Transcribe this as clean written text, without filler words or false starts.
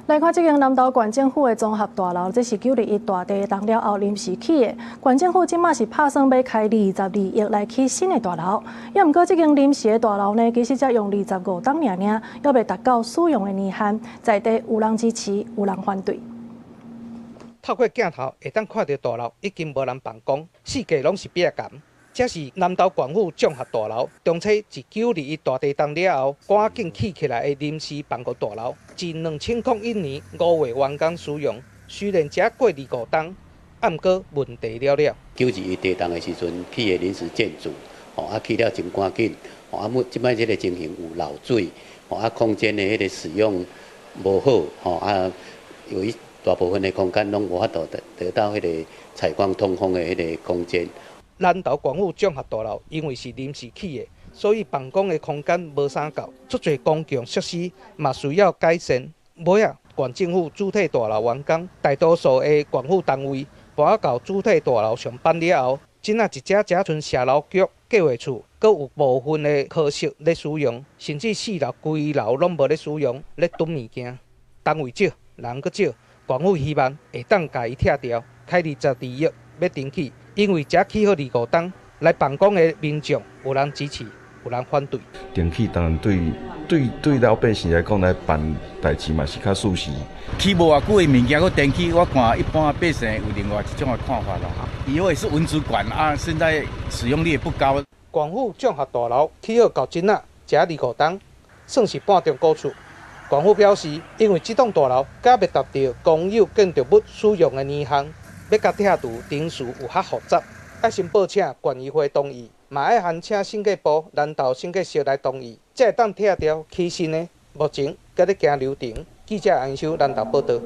來看這間南投縣政府的綜合大樓，這是9·21大地動了後臨時起的。縣政府這馬是拍算欲開22億來起新的大樓，也毋過這間臨時的大樓呢，其實才用25冬爾爾，猶未達到使用的年限，在地有人支持，有人反對。透過鏡頭會當看著大樓已經無人辦公，四界攏是壁墘。這是南投縣府綜合大樓，當初自9·21大地動了後，趕緊起起來的臨時辦公大樓，自2001年5月完工使用。雖然才過25冬，毋過問題了了。 9·21地動的時陣起的臨時建築，吼啊起了真趕緊，吼啊目這擺這个情形有漏水，吼啊空間的彼个使用無好，吼啊有一大部分的空間攏無法度得到彼个採光通風的彼个空間。南投縣府綜合大樓因為是臨時起的，所以辦公的空間無啥夠，足濟公共設施嘛需要改善。尾仔，縣政府主體大樓完工，大多數的縣府單位搬到主體大樓上班了後，這仔一隻只賰社勞局、計劃處，閣有部分的科室咧使用，甚至四樓規樓攏無咧使用，咧囤物件。單位少，人閣少，縣府希望會當共伊拆掉，開22億欲重起。因為才起好25冬，來辦公的民眾有人支持，有人反對。重起當然對對對老百姓來講來辦代誌嘛是較舒適。起無偌久的物件閣重起，我看一般百姓有另外一種的看法啦。以後也是文資館啊，現在使用率也不高。縣府綜合大樓起好到這仔才25冬，算是半中古厝。縣府表示，因為這棟大樓猶未達到公有建築物使用的年限，欲共拆除程序有較複雜，愛先報請縣議會同意，嘛愛函請審計部、南投審計室來同意，才會當拆掉起新的。目前閣咧行流程。記者楊修南投報導。